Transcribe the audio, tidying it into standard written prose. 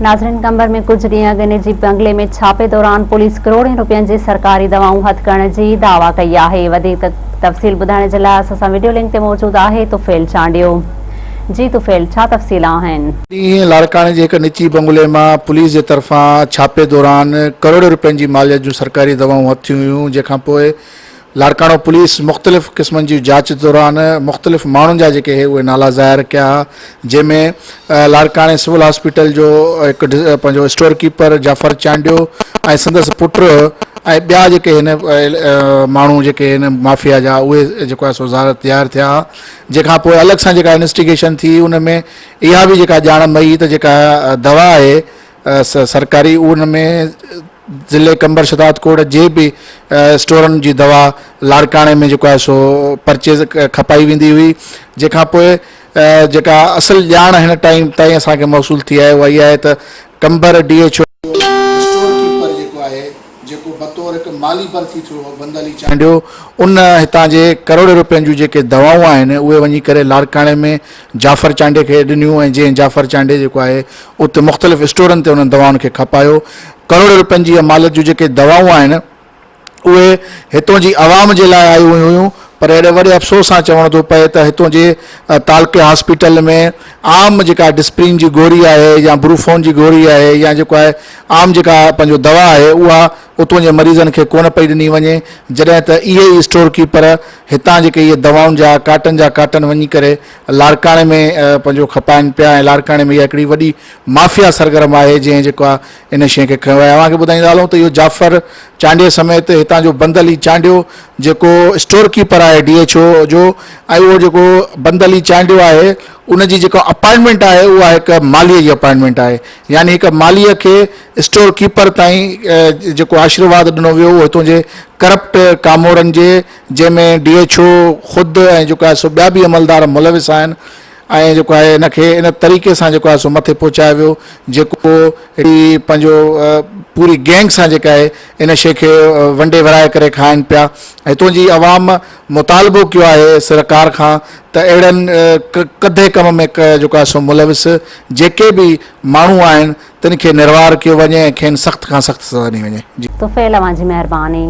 ناظرين قمبر ۾ ڪجهه ڏينهن اڳ نجي بنگلي ۾ ڇاپي دوران پوليس ڪروڙين روپين جي سرڪاري دوائون هٿ ڪرڻ جي دعويٰ ڪئي آهي وڌيڪ تفصيل ٻڌائڻ جي لاء اسان سان وڊيو لنڪ تي موجود آهي طفيل چانڊيو جي طفيل ڇا تفصيل آهن. ڏينهن لاڙڪاڻي جي هڪ نجي بنگلي مان پوليس جي طرفان ڇاپي دوران ڪروڙين روپين جي ماليت جون سرڪاري دوائون هٿ ٿيون هيون جنهن کان پوء لاڙڪاڻو پوليس مختلف قسمن جي جاچ دوران مختلف ماڻهن جا جيڪي اهي نالا ظاهر ڪيا ها جنهن ۾ لاڙڪاڻي سول هاسپيٽل جو هڪ پنهنجو اسٽور ڪيپر جعفر چانڊيو ۽ سندس پٽ ۽ ٻيا جيڪي هن ماڻهو جيڪي هن مافيا جا اهي جيڪو آهي سو ظاهر تيار ٿيا ها جنهن کان پوء الڳ سان جيڪا انويسٽيگيشن ٿي ان ۾ اها به جيڪا ڄاڻ مئي ته جيڪا دوا آهي سرڪاري ان ۾ ضلعي قمبر شھدادڪوٽ جي به اسٽورن جي دوا لاڙڪاڻي ۾ جيڪو آهي سو پرچيز کپائي ويندي هئي جنهن کان پوء جيڪا اصل ڄاڻ هن ٽائيم تائين اسان کي موصول ٿي آهي اها اها آهي ته Qambar D H O store keeper جيڪو آهي جيڪو بطور هڪ مالي ڀرتي ٿيو هو بند علي چانڊيو ان هتان جي ڪروڙين روپين جون جيڪي دوائون آهن اهي وڃي ڪري لاڙڪاڻي ۾ جعفر چانڊيي کي ڏنيون ۽ جنهن جعفر چانڊيي جيڪو آهي اتي مختلف اسٽورن تي انهن دوائن کي کپايو. ڪروڙين روپين جي ماليت جون جيڪي دوائون آهن اهي هتون جي عوام جي لاء آيون هيون پر اهڙي وڏي افسوس سان چوڻو ٿو پئي ته هتون جي تعلقي هاسپيٽل ۾ عام جيڪا ڊسپرين جي گوري آهي يا بروفون جي گوري آهي يا جيڪو آهي عام جيڪا پنهنجو دوا آهي اها اتون جي مريضن کي ڪونه پئي ڏني وڃي جڏهن ته اهي ئي اسٽور ڪيپر هتان جيڪي اهي دوائن جا ڪاٽن جا ڪاٽن وڃي ڪري لاڙڪاڻي ۾ پنهنجو کپائن پيا ۽ لاڙڪاڻي ۾ اها هڪڙي وڏي مافيا سرگرم آهي جنهن جيڪو آهي ان شيء کي کنيو آهي اوهان کي ٻڌائيندا هلون ته اهو جعفر چانڊيي سميت هتان جو بند علي چانڊيو جيڪو اسٽور ڪيپر آهي ڊي ايڇ او جو ۽ اهو جيڪو بند علي چانڊيو آهي ان جي جيڪا اپائنٽمينٽ آهي اها هڪ مالهي جي اپائنٽمينٽ آهي يعني هڪ مالهي کي اسٽور ڪيپر تائين جيڪو آشيرواد ڏنو ويو اهو هتون جي ڪرپٽ ڪامورن جي جنهن ۾ ڊي ايڇ او خود ۽ جيڪو آهي سو ٻيا به عملدار ملوث آهن ۽ جيڪو آهي ان کي ان طريقي سان جيڪو آهي سو مٿي پهچايو ويو جيڪو هڪڙي پنهنجو پوري گينگ سان جيڪا آهي ان شيء کي ونڊي ورهائي ڪري کائن پيا هتون جي عوام مطالبو ڪيو آهي سرڪار کان ته اهڙن ڪڌي ڪم ۾ جيڪو آهي سو ملوث جيڪي به ماڻهو آهن تن کي نروار ڪيو وڃي ۽ کين سخت کان سخت سزا ڏني وڃي. طفيل اوهان جي مهرباني.